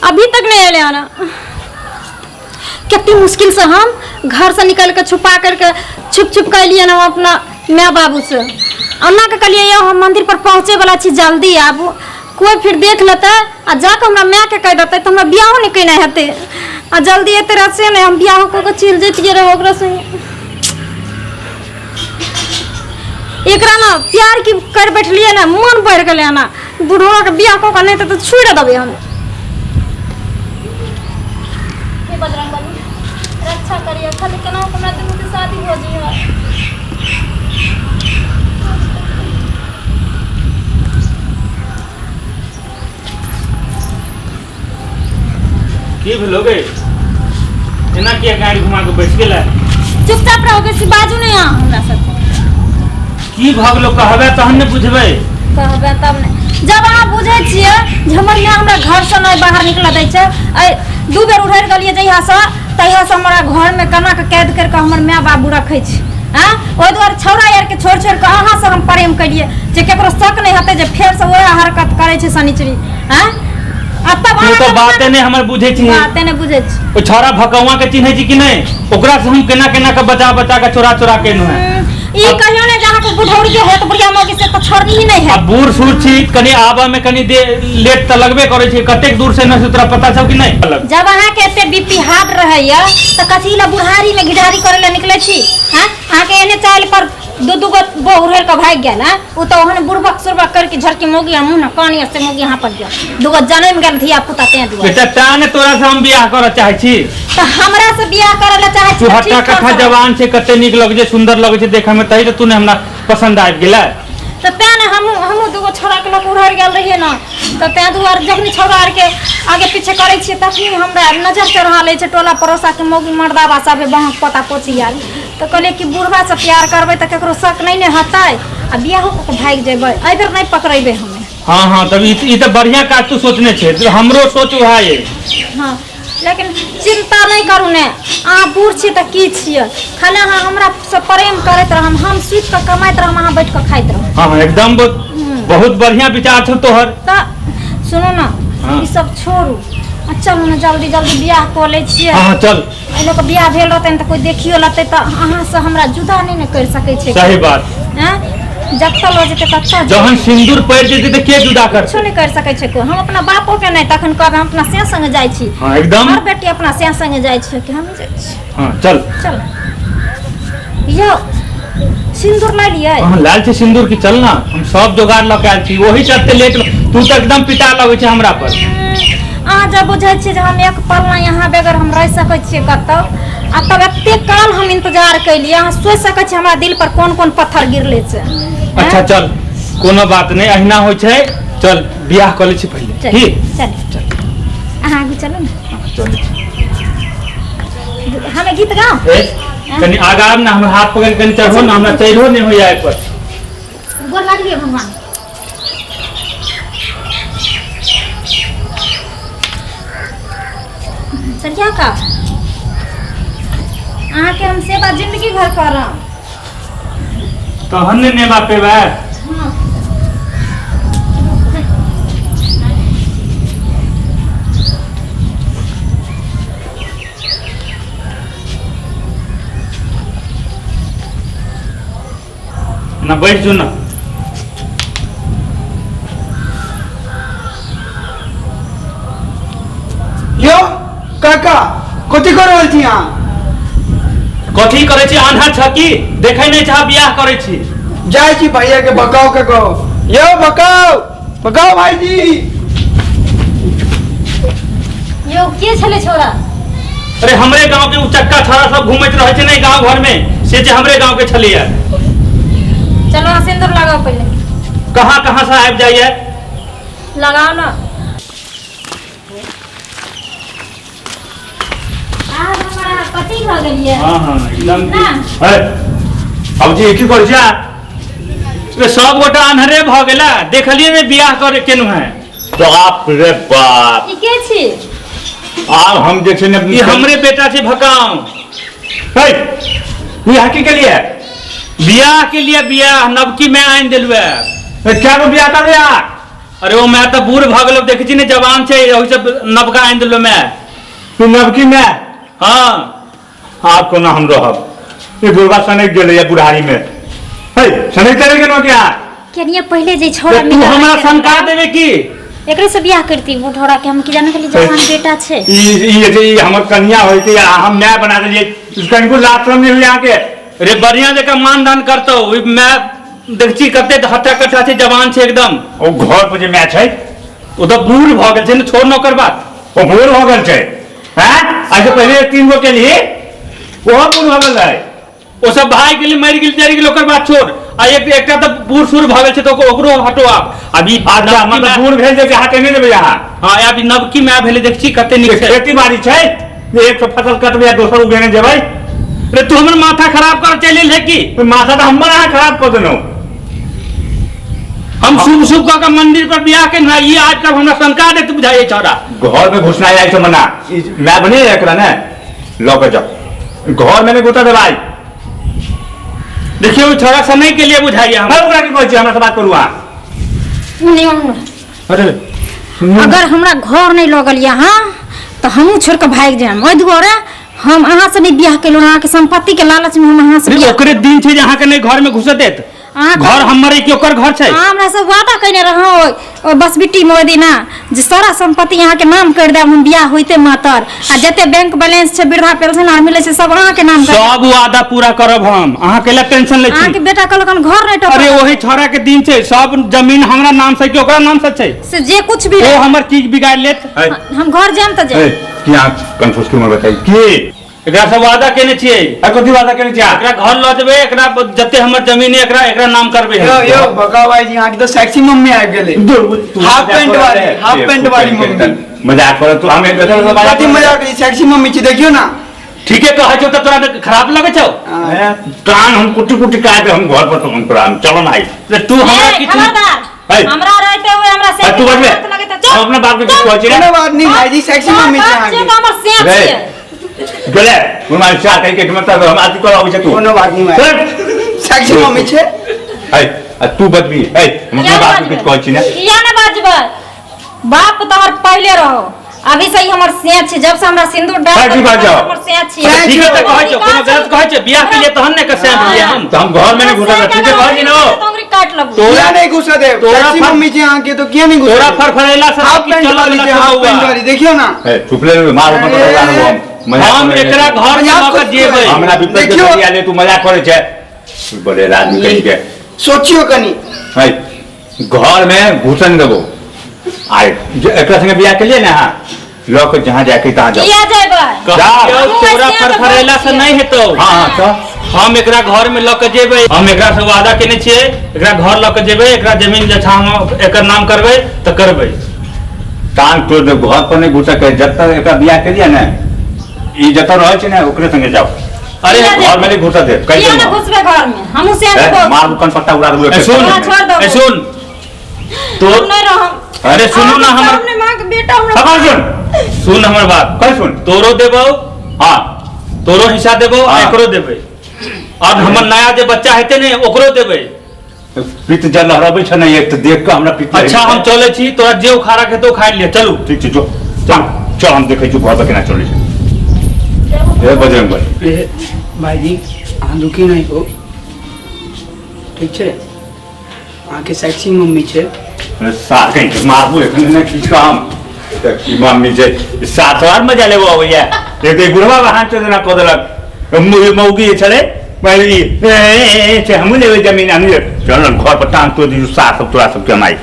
अभी तक नहीं एलै हन। कते मुश्किल से हम घर से निकल के छुपा करके छुप छुप के एलियै हम अपना माय बाबू से। ओना के कहलियै यौ हम मंदिर पर पहुँचे वाला छी, जल्दी आबू, कोई फिर देख लेतै आ जाके हमरा माय के कहि देतै तऽ हमरा बियाहो नहि केनाइ हेतै। आ जल्दी एते रह से नहि हम बियाहो कऽ के चलि जैतियै रहै ओकरा संगे। एकरा ना प्यार की कर बैठलियै ना, मन बढ़ि गेलै ना। बुढ़वा के बियाह कऽ के नहि तऽ छोड़ि देबै हम। हे बजरंगबली रक्षा करिए, खाली केना हमरा दुनू के शादी हो जइहे। की भेलो गे, एना किया गाड़ी घुमा के बैठ गेलै? चुपचाप रहो, बेसी बाजू नहीं अहाँ हमरा साथे। की भऽ गेलो कहबै तहन ने बुझबै। कहबै तब ने, जब अहाँ बुझै छियै जे हमर माय हमरा घरसँ नहि बाहर निकलऽ दै छै। ऐ दू बेर उधरि गेलियै जहियासँ, तहियासँ हमरा घरमे केना कऽ कैद करि कऽ हमर माय बाबू रखै छै। आँ ओहि दुआरे छौड़ा यारके छोड़ि छोड़ि कऽ अहाँसँ हम प्रेम केलियै जे केकरो शक नहि हेतै जे फेरसँ वएह हरकत करै छै शनिचरी। आँ आ तब तू अहाँ तऽ बाते नहि हमर बुझै छी। बाते नहि बुझै छी। ओ छौड़ा भकौआ के चिन्है छी कि नहि? ओकरा से हम केना केना के बचा बचा के चोरा चोरा के एलहुँ हेँ। ई कहियो नहि जे अहाँके बुढ़ौरी के होत बुढ़िया मौगी से तऽ छोड़नी ही नहि आ है। बूढ़ सूढ़ छी, कनि आबऽ में कनि लेट तऽ लगबे करै छै। कतेक दूर से ने से तोरा पता छौ कि नहि? जब अहाँके एते बीपी हार्ड रहैया तऽ कथी लए बुढ़ारी में घिढारी करे लए निकलै छी? हाँ अहाँके एने चालि पर दू दू गो बहु उड़ेर के भागि गेल। हाँ ओ तऽ ओहन बुड़बक सुड़बक करके झड़की मौगी आ मुँह न कानी से मौगी यहाँ पर गेल, दूगो जनमि गेल धिया पुता तें दुआरे। बेटा ता ने तोरा से हम बियाह करऽ चाहै छी। तऽ हमरा से बियाह करे लए चाहै छी तू तऽ हट्टा ठीक कट्ठा छौ। जवान छै, कते नीक लगै छै, सुंदर लगै छै देखै में, तही तऽ तू ने हमरा पसंद आबि गेलै। तऽ तें ने हमहूँ हमहूँ दूगो छौड़ाके लऽ कऽ उड़हरि गेल रहियै ने, तऽ तें दुआरे जखनी छौड़ा आरके आगे पीछे करै छियै तखनी हमरा नजर चढ़ा लै छै टोला पड़ोसाके मौगी मर्दाबा सभे बाँक पोता पोती आर। तऽ कहलियै कि बुढ़बासँ प्यार करबै तऽ ककरो शक नहि ने हेतै आ बियाहो कऽ कऽ भागि जेबै, एहि बेर नहि पकड़ेबै हमे। हाँ हाँ तब ई तऽ बढ़िया काज तू सोचने छै, हमरो सोच वएह ये। हाँ लेकिन चिंता नहि करू ने, अहाँ बूढ़ छी तऽ की छियै, खाली अहाँ हमरा से प्रेम करैत रहम, हम सुति कऽ कमाइत रहम, अहाँ बैठ कऽ खाइत रहम। हाँ हाँ एकदम बहुत बढ़िया विचार छौ तोहर। तऽ सुनू ने। हाँ। ई सब छोड़ू आ चलू ने जल्दी जल्दी बियाह कऽ लै छियै। हाँ हाँ चल। एहि लऽ कऽ बियाह भेल रहतै तऽ कोइ देखियो लेतै तऽ अहाँसँ हमरा जुदा नहि ने करि सकै छै। सही बात। आँय जतऽ लऽ जेतै ततऽ जेबै। जहन सिंदूर पड़ि जेतै तऽ के जुदा किछो करतै? नहि करि सकै छै कोइ। हम अपना बापो के नहि तखन कहबै, हम अपना से संगे जाइ छी। हाँ एकदम। हर बेटी अपना से संगे जाइ छै कि हम जाइ छी। हाँ चल चल। यौ सिंदूर लै लियै? हाँ लाल छै सिंदूर की, चल ना हम सब जोगाड़ लऽ के आयल छी, ओही चलते लेट। तू तऽ एकदम पिता लगै छै हमरा पर। अहाँ जब बुझै छियै जे हम एक पल ना यहाँ बगैर हम रहि सकै छियै कतौ, आ तब एते काल हम इंतजार कैलियै, अहाँ सोचि सकै छियै हमरा दिल पर कोन कोन पत्थर गिरले छै। अच्छा चल, कोनो बात नहि, अहिना होइ छै, चल बियाह कऽ लै छी पहिले। चल की चल चल, अहाँ आगू चलू ने। हाँ, चल। हमें गीत गाओ। ए, कनि आगा आब ने, हमर हाथ पकड़ कनि चढ़ो ने, हमरा चढ़ो नहि होइया एहि पर। गोर लागलियै भगवान। सरिया का अहाँके हम सेवा जिंदगी भर करब। तहन ने नेबा पेबै। हाँ। ना बैठ जो ना। यौ काका, कथी कर रहल छी अहाँ? कथी करै छी? आन्हा छ की, देखै नहि छह, बियाह करै छी। जाइ छी भैया के बकाओ के कहो। यौ बकाओ बकाओ भाईजी। यौ के छलै छोरा? अरे हमरे गांव के उचक्का छौड़ा सब घूमैत रहै छै ने गांव घर में, से जे हमरे गांव के छलैया। चलो अहाँ सिंदूर लगाओ पहिले। कहाँ कहाँ से आबि जाइए। लगाओ ना। आज हमारा पति भऽ गेलियै। हाँ हाँ एकदम। ना। है बाबूजी की करै छियै? रे सब गोटा अन्हरे भऽ गेला, देखलियै ने बियाह करे केनु है। बाप रे बाप, ई के छी? आब हम जे छै ने ई हमरे बेटा छै भकाउ। हे, बियाह की केलिए? बियाह के लिए बियाह नवकी में आनि देलु है। क्या गो बियाह कर यार? अरे ओ my तऽ बूढ़ भऽ गेलो, देखै छी ने जवान छै, ओहि से नवका आनि देलो my. तू नवकी my? हाँ। आब कोना हम रहब? ई बुढ़वा सनकि गेलैया बुढ़ारी में। हे, सनकि चले गेलहुँ क्या? केनिया पहिले जे छोड़ा तू हमरा शंका देबे की? एकरे से बियाह करती बुढ़ौरा के, हम की जाने खाली जवान बेटा छै। ई ई जे ई हमर कन्या होइते आ हम my बना देलियै, कनिको लाज शरम नहि होइया अहाँके? रे बढ़िया जकाँ मानदान करतौ ओहि my, देख छी कते हट्टा कट्टा छै, जवान छै एकदम। ओ घर पर जे my छै? ओ तऽ बूढ़ भऽ गेल छै ने, छोड़ न ओकर बात। ओ बूढ़ भऽ गेल छै? हैं, आइ से पहिले 3 गो केलही, ओहो बूढ़ भऽ गेल रहै। ओ सब भाग गेलै, मरि गेल, जरि गेल, ओकर बात छोड़। आ एक एकटा तऽ बूढ़ सूढ़ भऽ गेल छै, तऽ ओकरो हटो आब। अभी अच्छा, नवकी मतलब my- बूढ़ भेल जे अहाँके नहि देबै अहाँ? हाँ, अभी नवकी my भेलै, देख छी कते नीक छै। खेती बाड़ी छै जे एक सौ फसल कटबै आ दोसर उगेने जेबै? रे तू हमर माथा खराब कर चलि एल है की? तऽ माथा तऽ हमर अहाँ खराब कऽ देलहुँ। हम शुभ शुभ कऽ के मंदिर पर बियाह के ना, ई आज कल हमरा शंका देत बुझाइए छौड़ा। घर में घुसना जाइ छै मना। ई my बने एकरा ने लऽ के जाओ, घर में नहीं घुसा देबै। देखियौ, ई छौड़ा से नहीं के लिए बुझाइए हम हमरा। ओकरा की कहै छी? हमरा से बात करू अहाँ। नहीं, हम- अरे सुनियौ। अगर हमरा घर नहीं लगल यहाँ तऽ हमहूँ छोड़ के भागि जायब। ओहि दुआरे हम अहाँ से नहीं बियाह केलहुँ, अहाँके संपत्ति के लालच में हम अहाँ से रे बियाह। ओकरे दिन छै जे अहाँके नहीं घर में घुसऽ देत। अहाँ घर हमर है कि ओकर घर छै? अहाँ हमरा से वादा कयने रहौ ओहि बसबिट्टी में ओहि दिना जे सारा संपत्ति अहाँके नाम कर देब हम बियाह होइते मातर, आ जते बैंक बैलेंस छै, वृद्धा पेंशन आर मिलै छै, सब अहाँके नाम कर देब। सब वादा पूरा करब हम, अहाँ कैला टेंशन लै छी? अहाँके बेटा कहलक हन घर नहीं टपक। अरे ओही छौड़ा के दिन छै, सब जमीन हमरा नाम से कि ओकरा नाम से छै? से जे कुछ भी ओ रहे। हमर चीज बिगाड़ लेत। है, हम घर जायब तऽ है, जायब। की अहाँ कंफ्यूज क्यों बताइ की? एकरा से वादा केने छियै। आ कथी वादा केने छियै? एकरा घर लऽ जेबै, एकरा जते हमर जमीन है एकरा एकरा नाम करबै यो हम। यो बका भाईजी, अहाँके तऽ सेक्सी मम्मी आबि गेलै। हाफ पैंट वाली, हाफ पैंट वाली मम्मी। मजाक कर तू, हम एक दोसर से मजाक। कथी मजाक? सेक्सी मम्मी छी, देखियौ ना। ठीके कहै छौ तऽ तोरा खराब लगै छौ? हैं, कान हम कुटी कुटी काट हम घर पर तो हम तोरा हम चलो ना आई। रे तू हमरा ए, किछु खबरदार। है। हमरा रहते हुए हमरा से तू बजबे? लगैत है। चुप, हम अपना बाप के किछु कहै छी रे? कोनो बात नहीं भाईजी, सेक्सी मम्मी छै बाप छियै अहाँके। तऽ हमर से रे। छियै। गेले हम चाह कहि के मतलब हम आदि कर अबै छै तू। कोनो बात नहीं भाई, चल। सेक्सी मम्मी छै। है, आ तू बदबी है, हम अपना बाप के किछु कहै छी ने? किया ने बाजबै? बाप तोहर पहिले रहो, अभी से ही हमर से छै। जब से हमरा सिंदूर डाल की देलकै, बाजो? तब से हमर से छियै। सैं ठीके तऽ कहै छौ, कोनो गलत कहै छै? बियाह के लिए तहन ने कसे दिए हम। तऽ हम घर में नहीं घुसल, ठीके कहै छी ने ओ? तो अंगुरी काट लेबू। तोरा किया नहीं घुसा देब? तोरा सेक्सी मम्मी छै अहाँके तो किया नहीं घुसा तोरा देब? फरफरेला से हाफ कि पैंट चलऽ वाली वाला छै, हाफ छौ पैंट बौआ। वाली, देखियौ ना। है, चुप ले मार मत लगा हम मजाक हम करै एकरा छी। घर में मजाक लऽ कऽ कथी जेबै। करै? हमरा विपरीत के देखियौ। बतिया ले, तू मजाक करै छै बड़े आदमी कहि के। सोचियो कनी। है, घर में घुसन देबो आइ जे एकरा संगे बियाह केलियै ने अहाँ, लऽ के जहाँ जाके तहाँ जाओ। किया जेबै? कहलियौ तोरा फरफरेला से नहीं हेतौ। हाँ हाँ तऽ हम एकरा घर में लऽ के जेबै, हम एकरा से वादा केने छियै, एकरा घर लऽ के जेबै, एकरा जमीन जे छै हम एकर नाम करबै तऽ करबै। टांग तोड़ देब, घर पर नहीं घुसक है जब तक एकरा बियाह केलियै ने, ई जतऽ रहै छै ने ओकरे संगे जाओ। अरे किया घर में नहीं घुसऽ देब कहि किया ने देलहुँ। घुसबै घर में? हमहूँ से है, मार कन पट्टा उड़ा देबो। ए सुन, हाँ, छोड़ दो। ए सुन तो हम नहीं रहम। अरे सुनू ना हमर हमने माँ के बेटा हमरा। खबर सुन। सुन हमर बात। कहि सुन। तोरो देबौ। हाँ। तोरो हिस्सा देबौ आ हाँ। एकरो देबै, और हमर नया जे बच्चा हेतै ने ओकरो देबै। पित्त जल लहरबै छै ने एक तऽ देख कऽ हमरा पित्त। अच्छा, हम चलै छी, तोरा जे उखाड़ा के हेतौ उखाड़ि लिअ, चलू। ठीक छै, जो चल चल, हम देखै छी घर पर केना चलै छै। हे बजरंग बली। ए, भाईजी, अहाँ दुखी नहीं हो, ठीक छै? अहाँके सेक्सी मम्मी छै। अरे सार कहीं के मारबू एखन ने किछु हम सेक्सी मम्मी छै। सात बार मजा लेबो अबैया। एक तऽ ई बुढ़वा बहान चोदना कऽ देलक, मौगी जे छलै पहिले ई, ए, ए, ए, छै, हमहूँ लेबै जमीन, हमहूँ लेबै। चल ने घर पर टांग तोड़ि दियौ सार सब तोरा सबके हम आइ।